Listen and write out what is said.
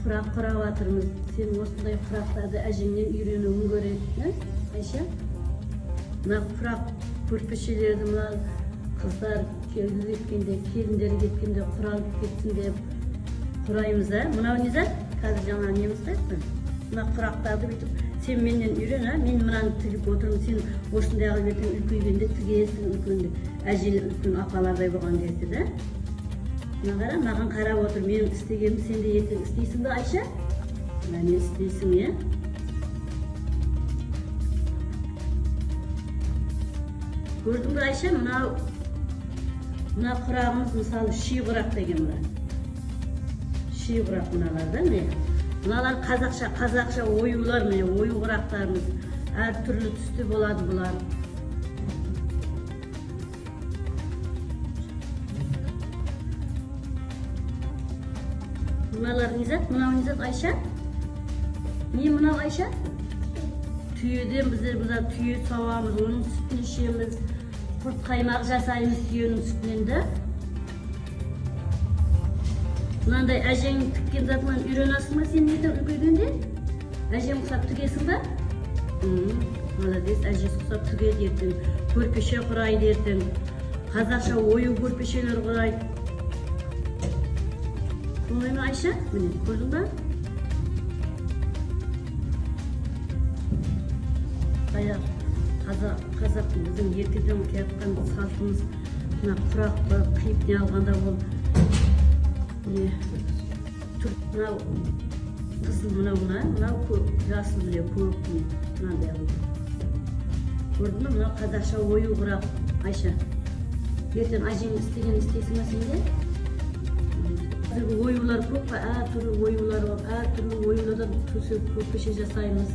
Құрақ құрап жатырмыз. Сен осындай құрақтарды әжеңнен үйренуің керек, Айша? Мына құрақ көрпешелерді мына қыздар келді кеткенде, келіндер кеткенде құралып кетсін деп құраймыз, ә? Мынау не зат? Қазір жаңа неміз қайтты. Мына құрақтарды бүйтіп сен менен үйрен, ә? Мен мынаны тігіп отырмын, сен осындай қылып ертең үлкейгенде тігесің, үлкен әже, үлкен апалардай болған кезде, да? Мына қара, маған қарап отыр, менің істегенімді сен де ертең істейсің бе, Айша? Мына не істейсің, иә? Көрдің бе, Айша, мына құрағымыз, мысалы, ши құрақ деген мына. Ши құрақ мыналар да, міне. Мыналар қазақша оюлар, міне, ою құрақтарымыз. Әртүрлі түсті болады бұлар. Мыналар не зат? Мынау не зат, Айша? Не мынау, Айша? Түйеден біздер мына түйе сауамыз, оның сүтін ішеміз, құрт қаймақ жасаймыз түйенің сүтінен де. Мынандай әжең тіккен затынан үйренесің ба сен ертең үлкейгенде? Әжең ұқсап тігесің ба? Молодец, әжесі ұқсап тігеді ертең. Көрпеше құрайды ертең. Қазақша ою көрпешелер құрайды. Солай ма, Айша? Міне, көрдің ба? Баяғы қазақ біздің ертеден келе жатқан салтымыз мына құрақты қиып не алғанда ол не мынау қызыл, мынау мына, мынау көк, жасыл, міне көк, міне мынандай қылып. Көрдің бе? Мынау қазақша ою құрақ, Айша. Ертең әжең істегенін істейсің ба сен де? Қазіргі оюлар көп қой, әртүрлі оюлар бар, әртүрлі оюлардан төсек көрпеше жасаймыз.